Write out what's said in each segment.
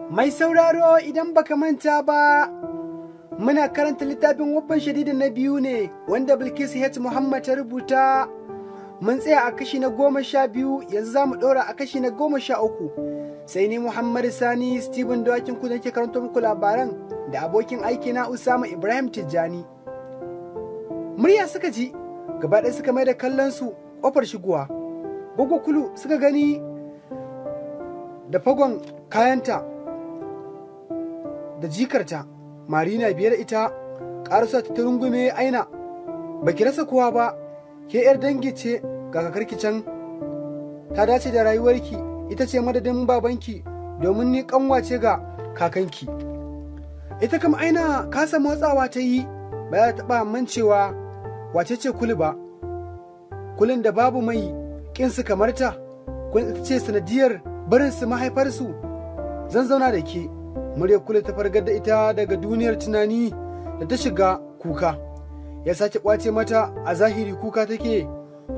Mai sauraro, idan baka manta ba, muna karanta littafin Wabban Shadidin na biyu ne wanda Bilkisu H. Muhammad ta rubuta. Mun tsaya a kashi na 12, yanzu za mu ɗora a kashi na 13. Sai ni Muhammad Sani Stephen Dawakin Kudu nake karanto muku labaran da abokin aiki na Usama Ibrahim Tijjani. Murya suka ji, gaba ɗaya suka mai da kallon su ƙofar shigowa. Gwaggo Kulu suka gani da fagon kayanta da jikarta Marina biyar ita ƙarasa ta rungume Aina. Baki rasa kowa ba, ke yar dangi ce, ga kakarki can ta dace da rayuwarki, ita ce madadin babanki domin ni kanwa ce ga kakanki. Ita kam Aina kasa motsawa ta yi, ba za ta taɓa mancewa wace ce Kulu ba. Kulun da babu mai ƙinsu kamar ta, Kulun ita ce sanadiyar barinsu mahaifarsu. Zan zauna da ke. Murya Kulu ta fargar da ita daga duniyar tunani da ta shiga kuka. Ya sake kwace mata, a zahiri kuka take,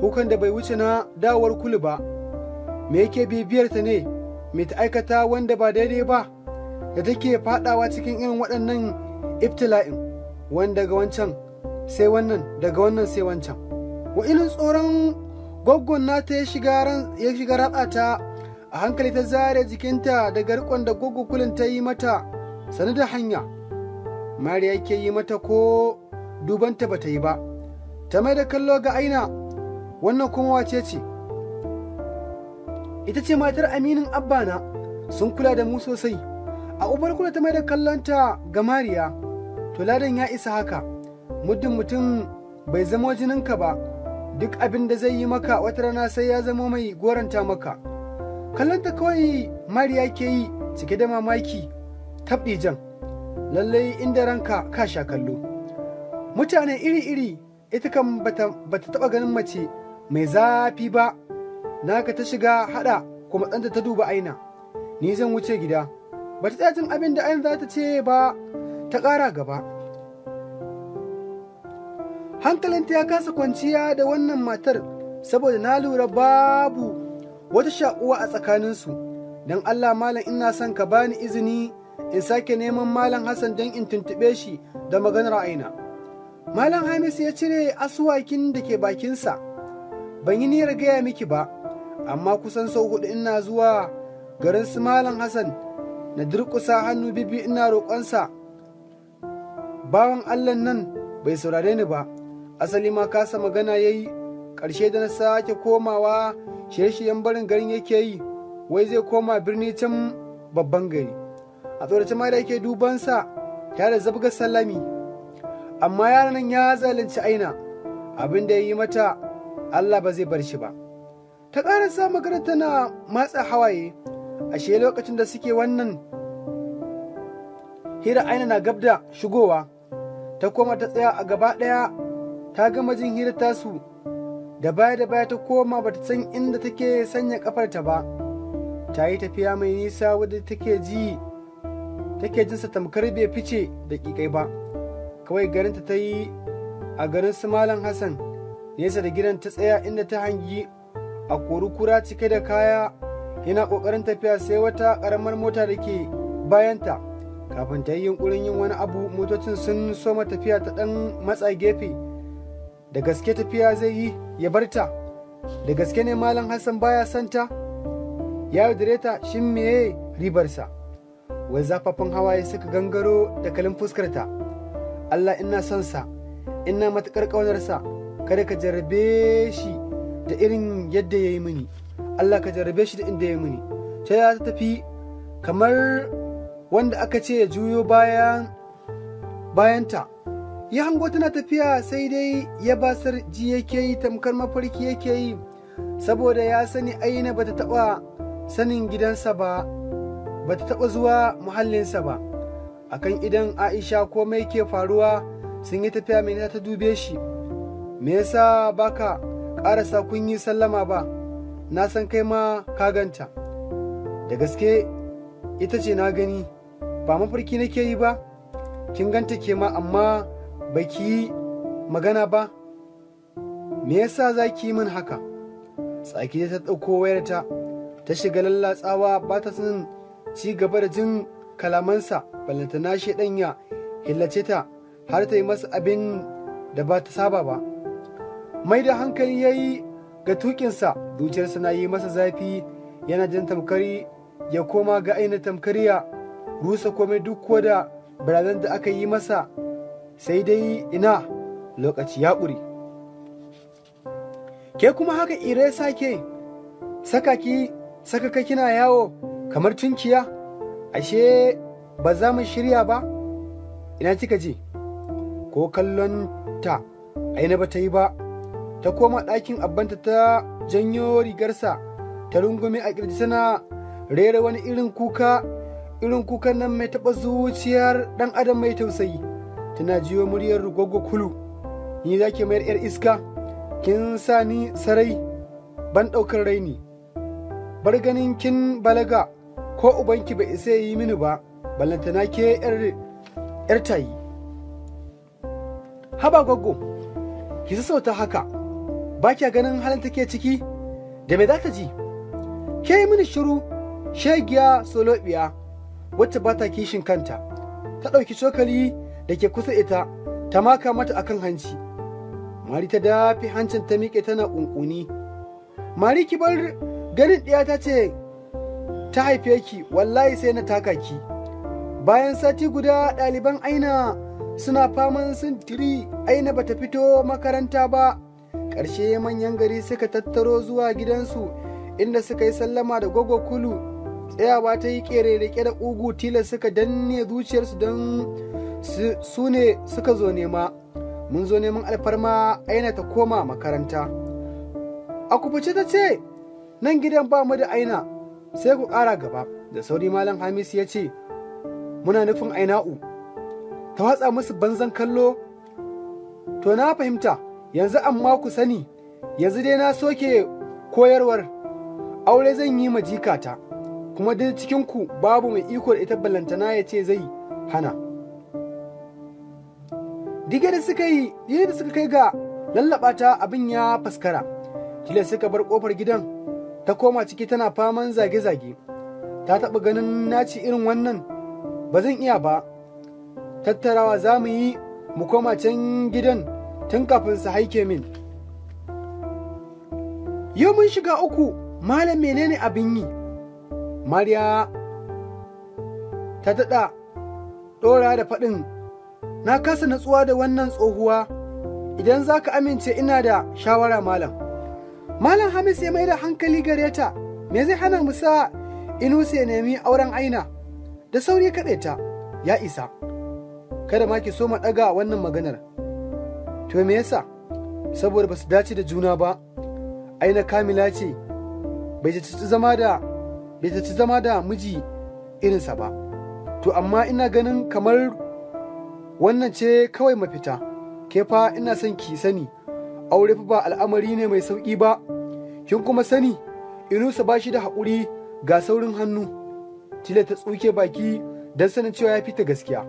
kukan da bai wuce na dawowar Kulu ba. Me yake bibiyar ta ne? Me ta aikata wanda ba daidai ba da take fadawa cikin irin waɗannan ibtila'in, wanda daga wancan sai wannan, daga wannan sai wancan. Wa'ilin tsoron gwaggon nata ya shiga ratsa ta. A hankali ta zare jikinta daga rikon da Gwaggo Kulun ta yi mata sanu da hanya. Mariya ke yi mata ko dubanta ba ta yi ba. Ta mai da kallo ga Aina, wannan kuma wace ce? Ita ce matar aminin abbana, sun kula da mu sosai. A ubar Kula ta mai da kallonta ga Mariya, to ladan ya isa haka, muddin mutum bai zamo jininka ba, duk abin da zai yi maka wata rana sai ya zamo mai goranta maka. Kallonta kawai Mariya ke yi cike da mamaki, tabɗi jan, lallai inda ranka ka sha kallo. Mutane iri-iri, ita kam bata taɓa ganin mace mai zafi ba, naka ta shiga haɗa kuma ɗanta ta duba Aina. Ni zan wuce gida. Bata tsaya jin abin da Aina za ta ce ba, ta ƙara gaba. Hankalinta ya kasa kwanciya da wannan matar saboda na lura babu wata shaƙuwa a tsakaninsu. Don Allah malam, ina son ka bani izini in sake neman Malam Hassan don in tuntuɓe shi da maganar Aina. Malam Hamisu ya cire asuwakin da ke bakinsa. Ban yi niyyar gaya miki ba, amma kusan sau 4 ina zuwa garin su Malam Hassan na durƙusa hannu bibi ina roƙonsa. Bawan Allah nan bai saurare ni ba, asali ma kasa magana ya yi. Ƙarshe da na sake komawa shirye-shiryen barin garin yake yi, wai zai koma birni can babban gari. A tsorace ma da yake dubansa tare da zabga sallami. Amma yaran nan ya zalunci Aina, abin da ya yi mata Allah ba zai bar shi ba. Ta ƙarasa magana tana matsa hawaye. Ashe lokacin da suke wannan hira Aina na gab da shigowa, ta koma ta tsaya a gaba ɗaya ta gama jin hira tasu. Da baya ta koma bata san inda take sanya kafarta ba. Ta yi tafiya mai nisa wadda take ji take jinsa tamkar bai fice daƙiƙai ba. Kawai garinta ta yi a garin su Malam Hassan, nesa da gidan ta tsaya inda ta hangi a kori kura cike da kaya yana ƙoƙarin tafiya, sai wata ƙaramar mota da ke bayanta. Kafin ta yi yunƙurin yin wani abu, motocin sun soma tafiya ta ɗan matsa gefe. Da gaske tafiya zai yi ya barta? Da gaske ne Malam Hassan baya santa? Ya yaudare ta, shin meye ribarsa? Wai zafafan hawaye suka gangaro da kalin fuskarta. Allah ina son sa, ina matuƙar ƙaunarsa, kada ka jarrabe shi da irin yadda ya yi mini. Allah ka jarrabe shi da inda ya yi mini. Ta ya ta tafi kamar wanda aka ce ya juyo bayanta. Ya hango tana tafiya, sai dai ya basar ji yake yi tamkar mafarki yake yi, saboda ya sani Aina bata taɓa sanin gidansa ba, bata taɓa zuwa muhallinsa ba. Akan idan Aisha komai ke faruwa, sun yi tafiya mai nisa ta dube shi. Me yasa baka ƙarasa kun yi sallama ba? Na san kai ma ka ganta. Da gaske ita ce na gani, ba mafarki nake yi ba. Kin ganta ke ma, amma baki yi magana ba. Me yasa za ki yi min haka? Tsaki ta ɗauko wayarta ta shiga lallatsawa, ba ta son ci gaba da jin kalamansa, ballantana shaiɗan ya hillace ta har ta yi masa abin da ba ta saba ba. Mai da hankali ya yi ga tukinsa, zuciyarsa na yi masa zafi, yana jin tamkari ya koma ga aina tamkari ya rusa komai duk ko da barazan da aka yi masa, sai dai ina lokaci ya ƙure. Ke kuma haka ire sake saka ki saka ka kina yawo kamar tunkiya, ashe ba za mu shirya ba? Ina kika je? Ko kallon ta aina ba ta yi ba, ta koma ɗakin abbanta ta janyo rigarsa ta rungume a ƙirji tana rera wani irin kuka, irin kukan nan mai taɓa zuciyar ɗan adam mai tausayi. Tana jiyo muryar Gwaggo Kulu, ni za ki mayar 'yar iska, kin sa ni sarai ban ɗaukar raini, bar ganin kin balaga ko ubanki bai isa yi mini ba, ballantana ke 'yar tayi. Haba Gwaggo, ki sassauta haka, ba kya ganin halin take ciki, da me za ta ji? Ke yi mini shiru, shegiya solobiya wacce ba ta kishin kanta. Ta ɗauki cokali da ke kusa ita ta maka mata akan hanci. Mari ta dafi hancin ta miƙe tana ƙunƙuni. Mari, ki bar ganin ɗiya ta ce ta haife ki, wallahi sai na taka ki. Bayan sati guda ɗaliban Aina suna faman sintiri, Aina bata fito makaranta ba. Ƙarshe manyan gari suka tattaro zuwa gidansu inda suka yi sallama da Gwaggo Kulu. Tsayawa ta yi ƙere-riƙe da ƙugu, tilas suka danne zuciyarsu don su ne suka zo nema. Mun zo neman alfarma Aina ta koma makaranta. A kufuce ta ce, nan gidan ba mu da Aina, sai ku ƙara gaba. Da sauri Malam Hamisu ya ce, muna nufin Aina'u. Ta watsa musu banzan kallo. To na fahimta, yanzu amma ku sani, yanzu dai na soke koyarwar, aure zan yi ma jikata, kuma duk cikinku babu mai iko da ita, ballantana ya ce zai hana. Dige da suka yi, da suka kai ga lallaba ta, abin ya faskara. Kila suka bar kofar gidan, ta koma ciki tana faman zage-zage. Ta taɓa ganin naci irin wannan, ba zan iya ba. Tattarawa za mu yi mu koma can gidan tun kafin su haike min. Yau mun shiga uku, malam menene abin yi? Mariya ta daɗa ɗora da faɗin, na kasa natsuwa da wannan tsohuwa, idan za ka amince ina da shawara malam. Malam Hamis ya mai da hankali gare ta, me zai hana mu sa Inusa ya nemi auren Aina? Da sauri kaɗe ta, ya isa. Kada ma ki so ma ɗaga wannan maganar. To me yasa? Saboda ba su dace da juna ba. Aina kamila ce, bai ci zama da miji irinsa ba. To amma ina ganin kamar wannan ce kawai mafita. Ke fa ina son ki sani, aure fa ba al'amari ne mai sauƙi ba. Kin kuma sani, Inusa ba shi da haƙuri ga saurin hannu. Tila ta tsuke baki don sanin cewa ya fita gaskiya.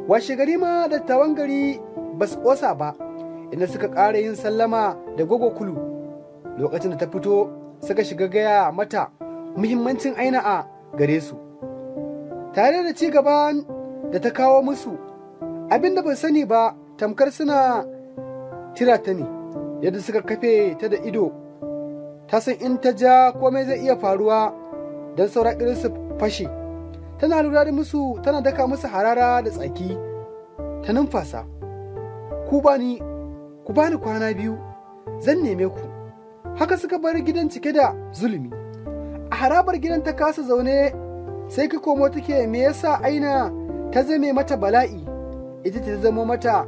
Washe gari ma dattawan gari ba su ƙosa ba, inda suka ƙara yin sallama da Gwaggo Kulu. Lokacin da ta fito suka shiga gaya mata muhimmancin Aina a gare su, tare da ci gaban da ta kawo musu. Abin da ba sani ba, tamkar suna tira ta ne, yadda suka kafe ta da ido. Ta san in ta ja komai zai iya faruwa, don saura irin su fashe. Tana lura da musu, tana daka musu harara da tsaki, ta numfasa. Ku bani kwana biyu, zan neme ku. Haka suka bar gidan cike da zulumi. A harabar gidan ta kasa zaune, sai ka komo take, me yasa Aina ta zame mata bala'i? Ita ta zama mata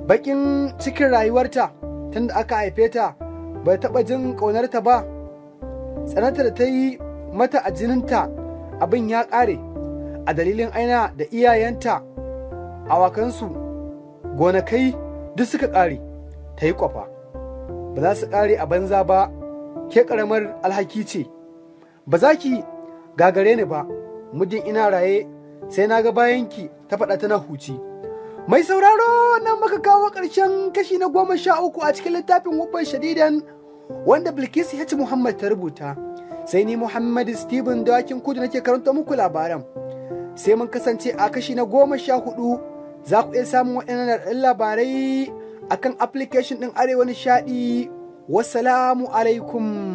bakin cikin rayuwarta tunda aka haife ta, bai taɓa jin ƙaunarta ba. Tsananta da ta yi mata a jininta, abin ya ƙare. A dalilin Aina da iyayenta, awakansu, gonakai duk suka ƙare. Ta yi kwafa. Ba za su ƙare a banza ba, ke ƙaramar alhaki ce. Ba za ki gagare ni ba, muddin ina raye sai na ga bayanki, ta faɗa tana huci. Mai sauraro, nan muka kawo ƙarshen kashi na 13 a cikin littafin Hubban Shadidan wanda Bilkisu H. Muhammad ta rubuta. Sai ni Muhammad Steven Dawakin Kudu nake karanta muku labaran. Sai mun kasance a kashi na 14. Za ku iya samun waɗannan labarai akan application ɗin Arewa Nishaɗi. Wassalamu alaikum.